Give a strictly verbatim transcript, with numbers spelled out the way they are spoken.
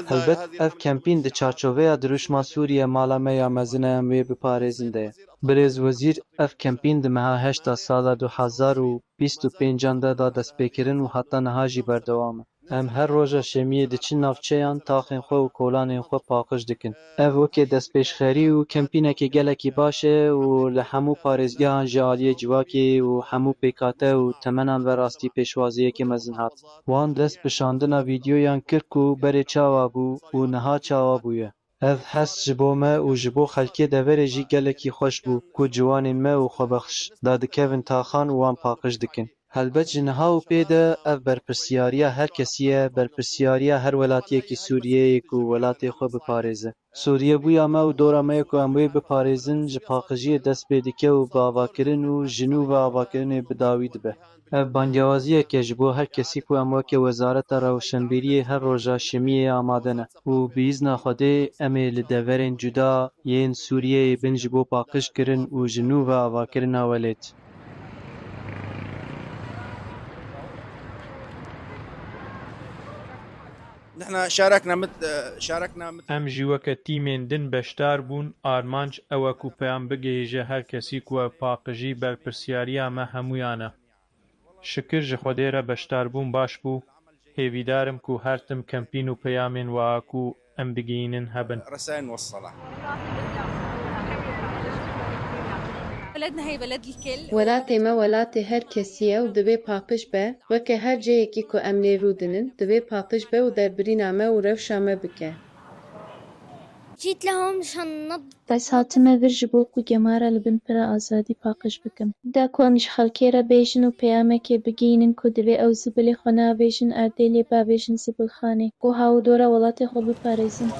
Helbet ev kempîn di çarçoveya dirûşma Sûriye mala me ya mezin e, em wê biparêzin de ye. Birêz Wezîr, ev kempîn di meha heşta sala du hezar û bîst û pêncan de da destpêkirin û heta niha jî berdewam e. Em her roja şemiyê diçin navçeyan, taxên xwe û kolanên xwe paqij dikin. Ev weke destpêşxerî û kempîneke gelekî baş e û li hemû parêzgehan ji aliyê civakê û hemû pêkhate û temenan ve rastî pêşwaziyeke mezin hat. Wan dest bi şandina vîdyoyan kir ku berê çawa bû û niha çawa bûye. Ev hest ji bo me û ji bo xelkê deverê jî gelekî xweş bû ku ciwanên me û xwebexş dadikevin taxan û wan paqij dikin. Helbet ji niha û pê de ev berpirsiyariya her kesî ye, berpirsiyariya her welatiyekî Sûriyeyê ku welatê xwe biparêze. Sûriyebûya me û dora me ye ku em wê biparêzin, ji paqijiyê dest pê dike û bi avakirin û ji nû ve avakirinê bi dawî dibe. Ev bangewaziyek e ji bo her kesî ku em weke Wezareta Rewşenbîriyê her roja şemiyê amade ne û bi îzna Xwedê em ê li deverên cuda yên Sûriyeyê bin ji bo paqijkirin û ji nû ve avakirina welêt. نحن شاركنا مت... شاركنا مت... Em jî weke tîmên din beşdar bûn. Armanc ew e ku peyam bigihêje her kesî ku ev paqijî berpirsiyariya me hemûyan e. Şikir ji Xwedê re beşdarbûn baş bû. Hêvîdar im ku her tim kempîn û peyamên wiha ku em digihînin hebin. رسائل موصلة. بلدنا هي بلد الكل. Welatê me welatê her kesî ye û divê paqij be, weke her cihekî ku em lê rûdinin, divê paqij be û derbirîna me û rewşa me bike. جيت لهون مشان ننظف. Ez hatime vir ji bo ku gemara li bin pira azadî paqij bikim. Da ku em ji xelkê re bêjin û peyamekê bigihînin ku divê ew zibilê xwe neavêjin erdê lê biavêjin zibilxanê. Wiha û dora welatê xwe biparêzin.